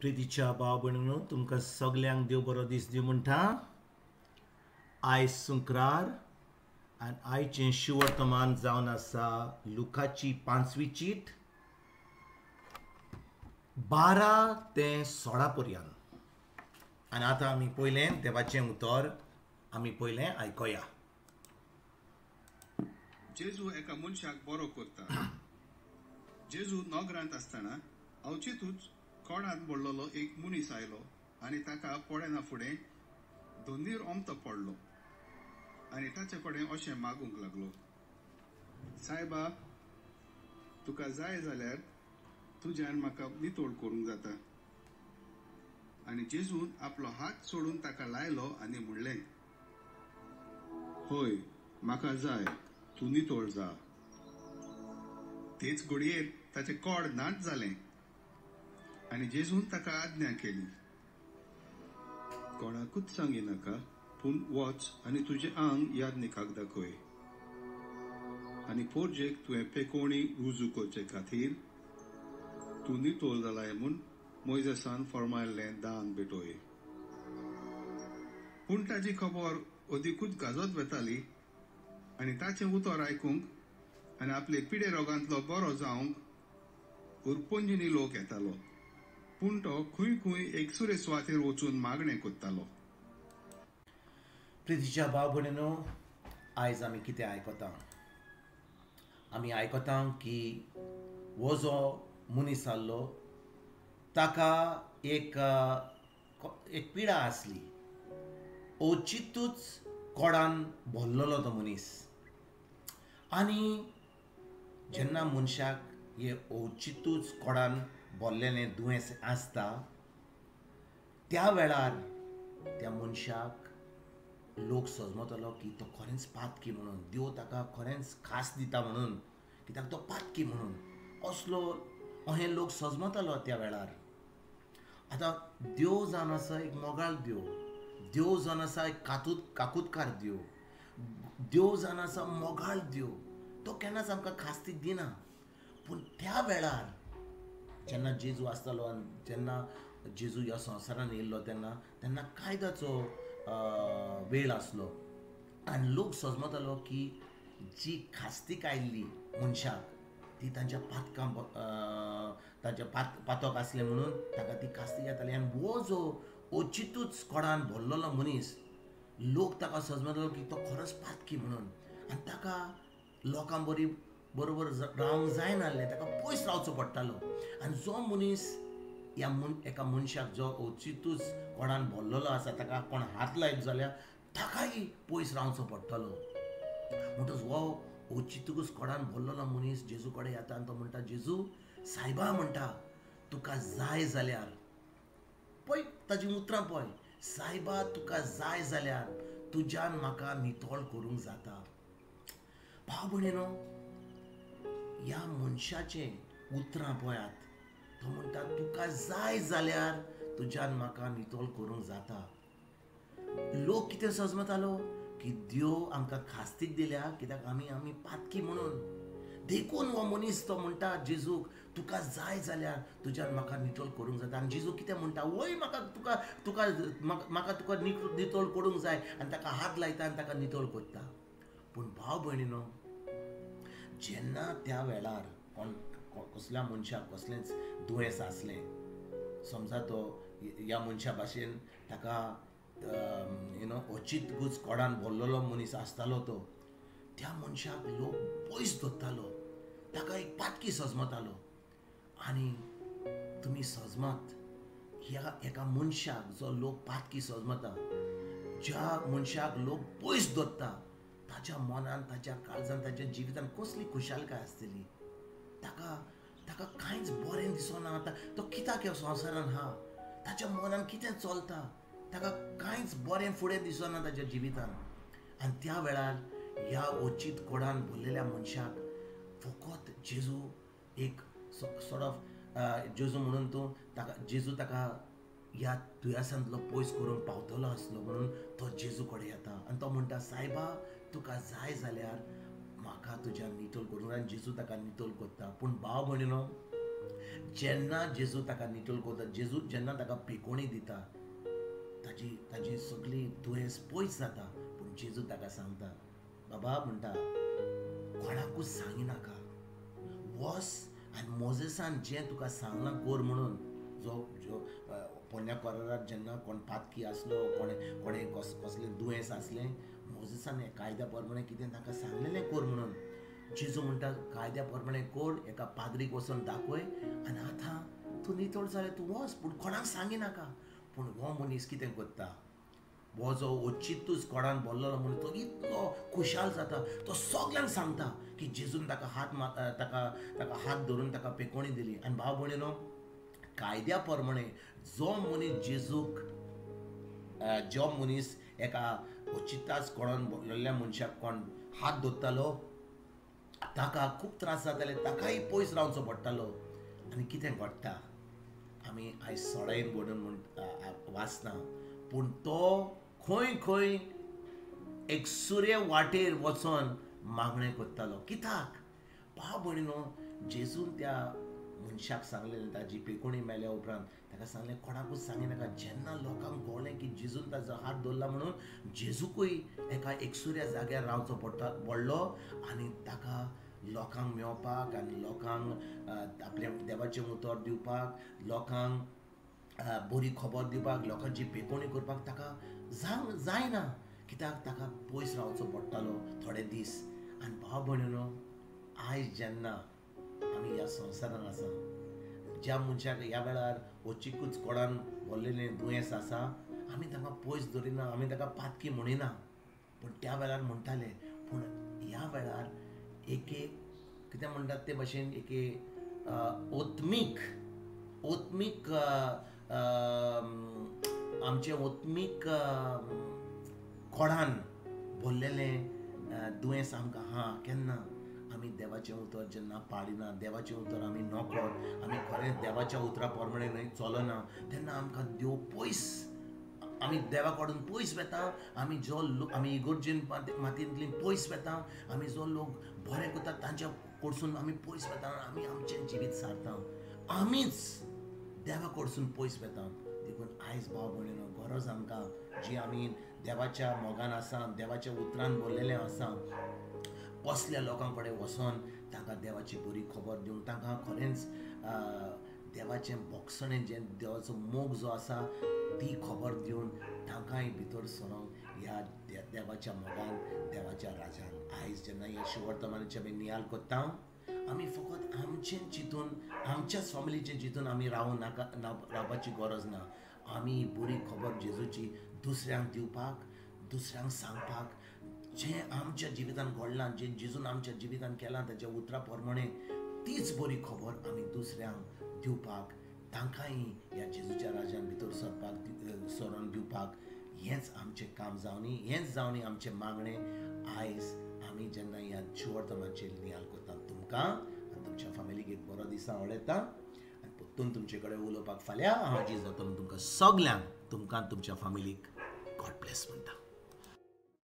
प्रितीच्या भाव भयणींनो, तुमकां सगल्यांक देव बरो दीस दिवं म्हणटा. आयज शुक्रार आनी आयचें शिवर्तमान जावन आसा लुकाची 5वी चीट 12 ते 16 पर्यंत. आनी आतां आमी पयलें देवाचें उतर आमी पयलें आयकोया. जेजू एका मनशाक बरो करता. जेजू नगरांत आसतना अवचितूच कोडांत पडलेलो एक मनीस आयलो आनी ताका पळयना फुडें धंदीर ओमतो पडलो आनी ताचे कडेन अशें मागूंक लागलो, सायबा, तुका जाय जाल्यार तुज्यान म्हाका नितळ करूंक जाता. आनी जेजून आपलो हात सोडून ताका लायलो आनी म्हणलें, हय, म्हाका जाय, तूं नितळ जा. तेच घडयेर ताचें कोड नाच जालें आनी जेजून ताका आज्ञा केली, कोणाकूच सांगिनाका, पूण वच आनी तुजें आंग याज्ञिकाक दाखय आनी पोरजेक तुवें पेकोवणी रुजू करचे खातीर तूं नितळ जालाय म्हूण मोयजेसान फर्मायल्लें दान भेटय. पूण ताची खबर अदिकूच गाजत वेताली आनी ताचें उतर आयकूंक आनी आपले पिडे रोगांतलो बरो जावंक उरपंजिनी लोक येतालो. पूण तो खंय खंय एकसुरे सुवातेर वचून मागणें करतालो. प्रितीच्या भाव भयणींनो, आयज आमी कितें आयकता? आमी आयकता की हो जो मनीस आसलो ताका एक एक पिडा आसली. अवचितूच कोडान भरलेलो तो मनीस. आनी जेन्ना मनशाक हे अवचितूच कोडान भरलेलें दुयेंस आसता त्या वेळार त्या मनशाक लोक सजमतलो की तो खरेंच पातकी म्हणून, देव ताका खरेंच खास दिता म्हणून, कित्याक तो पातकी म्हणून असलो अहें लोक सजमतलो त्या वेळार. आतां देव जावन आसा एक मोगाळ देव, देव जावन आसा एक काकुतकार देव, देव जावन आसा मोगाळ देव. तो केन्नाच आमकां खास्ती दिना. पूण त्या वेळार जेन्ना जेजू आसतालो आनी जेन्ना जेजू ह्या संवसारान येयल्लो तेन्ना तेन्ना कायद्याचो वेळ आसलो आनी लोक सजमतालो की जी खास्तीक आयिल्ली मनशाक ती तांच्या पातकां तांच्या पातक आसलें म्हणून ताका ती खास्ती येताली. आनी हो जो अचितूच कोडान भरलेलो मनीस, लोक ताका सजमतालो की तो खरोच पातकी म्हणून आनी ताका लोकां बरी बरोबर रावंक जायनासलें, ताका पयस रावचो पडटालो. आनी जो मनीस ह्या एका मनशाक जो अवचितूच कोडान भरलेलो आसा ताका कोण हात लायत जाल्यार ताकाय पयस रावचो पडटलो. म्हणटच हो अवचितूच कोडान भरलेलो मनीस जेजू कडेन येता आनी तो म्हणटा, जेजू सायबा, म्हणटा, तुका जाय जाल्यार, पळय ताजी उतरां पळय, सायबा तुका जाय जाल्यार तुज्यान म्हाका नितळ करूंक जाता. भाव भयणीनो, ह्या मनशाचें उतरां पळयात. तो म्हणटा तुका जाय जाल्यार तुज्यान म्हाका नितळ करूंक जाता. लोक कितें सजमतालो की देव आमकां खास्तीक दिल्या कित्याक आमी आमी पातकी म्हणून, देखून हो मनीस तो म्हणटा जेजूक तुका जाय जाल्यार तुज्यान म्हाका नितळ करूंक जाता. आनी जेजू कितें म्हणटा, वय म्हाका तुका तुका म्हाका तुका नितळ करूंक जाय, आनी ताका हात लायता आनी ताका नितळ करता. पूण भाव भयणीनो, जेन्ना त्या वेळार कोण कसल्या मनशाक कसलेंच दुयेंस आसलें, समजा तो ह्या मनशा भाशेन ताका you know अचितूच कोडान भरलेलो मनीस आसतालो, तो त्या मनशाक लोक पयस दवरतालो, ताका एक पातकी सजमतालो. आनी तुमी सजमात ह्या एका मनशाक जो लोक पातकी सजमता, ज्या मनशाक लोक पयस दवरता, ताच्या मनान, ताच्या काळजान, ताच्या जिवितान कसली खुशालकाय आसतली? ताका ताका कांयच बरें दिसना. आतां तो कित्याक ह्या संवसारान आहा, ताच्या मनान कितें चलता, ताका कांयच बरें फुडें दिसना ताच्या जिवितान. आनी त्या वेळार ह्या अचीत कोडान भरलेल्या मनशाक फकत जेजू एक सॉर्ट ऑफ जेजू म्हणून तूं ताका जेजू ताका ह्या दुयेंसांतलो पयस करूंक पावतलो आसलो म्हणून तो जेजू कडेन येता आनी तो म्हणटा, सायबा तुका जाय जाल्यार म्हाका तुज्या नितळ करूंक. आनी जेजू ताका नितळ करता. पूण भाव भयणीनो, जेन्ना जेजू ताका नितळ करता, जेजू जेन्ना ताका पेकोणी दिता, ताजी ताजी सगळी दुयेंस पयस जाता. पूण जेजू ताका सांगता, बाबा म्हणटा कोणाकूच सांगिनाका, वस आनी मोजेसान जें तुका सांगलां कर म्हणून. जो जो पोन्न्या करारार जेन्ना कोण पातकी आसलो, कोणें कोणें कसलें दुयेंस आसलें, मोजेसान कायद्या प्रमाणे कितें ताका सांगलेलें कर म्हणून. जेजू म्हणटा कायद्या प्रमाणे कर, एका पाद्रीक वचोन दाखय आनी आतां तूं नितळ जालें, तूं वच, पूण कोणाक सांगिनाका. पूण हो मनीस कितें करता, हो जो अचितूच कोणान बोल्लोलो म्हणून तो इतलो खुशाल जाता, तो सगल्यांक सांगता की जेजून ताका हात ताका ताका हात धरून ताका पेकोणी दिली. आनी भाव भयणीनो, कायद्या प्रमाणे जो मनीस जेजूक, जो मनीस एका अचिताच कोणान बोल्लेल्या मनशाक कोण हात धरतालो ताका खूब त्रास जाताले, ताकाय पयस रावचो पडटालो. आनी कितें घडटा, आमी आयज सोडायन म्हणून म्हण वाचना, पूण तो खंय खंय एक सुर्य वाटेर वचोन मागणें करतालो. कित्याक भाव भयणीनो, जेजून त्या मनशाक सांगलें, ताजी पेकोणी मेल्या उपरांत ताका सांगलें कोणाकूच सांगिनाका. जेन्ना लोकांक कळ्ळें की जेजून ताजो हात धरला म्हणून, जेजूकूय एका एकसुऱ्या जाग्यार रावचो पडलो आनी ताका लोकांक मेळपाक आनी लोकांक आपलें देवाचें उतर दिवपाक, लोकांक बरी खबर दिवपाक, लोकांची पेकोणी करपाक ताका जायना, कित्याक ताका पयस रावचो पडटालो थोडे दीस. आनी भाव भयणीनो, आयज जेन्ना आमी ह्या संवसारान आसा, ज्या मनशाक ह्या वेळार अचिकूच कोणान बोल्लेलें दुयेंस आसा, आमी ताका पयस दवरिना, आमी ताका पातकी म्हणिना, पूण त्या वेळार म्हणटाले. पूण ह्या वेळार एक एक कितें म्हणटात ते भशेन एक ओत्मीक ओत्मीक आमचें ओत्मीक कोणान भरलेलें दुयेंस आमकां आहा. केन्ना आमी देवाचें उतर जेन्ना पाळिना, देवाचें उतर आमी नकळत, आमी खरेंच देवाच्या उतरा प्रमाणे न्हय चलना, तेन्ना आमकां देव पयस, आमी देवा कडून पयस वेता. आमी जो लोक आमी इगर्जेन मातयेंतली पयस वेता, आमी जो लोक बरें करता तांच्या कडसून आमी पयस वेता, आमी आमचें जिवीत सारता, आमीच देवा कडसून पयस वेता. देखून आयज भाव भयणीनो, गरज आमकां जी आमी देवाच्या मोगान आसा, देवाच्या उतरान बोल्लेलें आसा, असल्या लोकां कडेन वचोन तांकां देवाची बरी खबर दिवंक, तांकां खरेंच देवाचें बोगसणें, जें देवाचो मोग जो आसा ती खबर दिवन तांकांय भितर सरोंक ह्या देवाच्या मोगान, देवाच्या राजान. आयज जेन्ना ह्या शुवर्तमानाचे आमी नियाळ करता, आमी फकत आमचें चिंतून, आमच्याच फॅमिलीचें चिंतून आमी रावूं नाका, रावपाची गरज ना. आमी बरी खबर जेजूची दुसऱ्यांक दिवपाक, दुसऱ्यांक सांगपाक, जें आमच्या जिवितान घडलां, जें जेजून आमच्या जिवितान केलां ताच्या उतरा प्रमाणे तीच बरी खबर आमी दुसऱ्यांक दिवपाक, तांकांय ह्या जेजूच्या राजान भितर सरपाक, सरोन दिवपाक, हेंच आमचें काम जावनी, हेंच जावनी आमचें मागणें. आयज आमी जेन्ना ह्या शुवर्तमानाचेर नियाळ करता, तुमकां आनी तुमच्या फॅमिलीक एक बरो दीस आवडटा आनी परतून तुमचे कडेन उलोवपाक फाल्यां हांव जी जाता तुमकां सगल्यांक, तुमकां तुमच्या फॅमिलीक गॉड ब्लेस म्हणटा.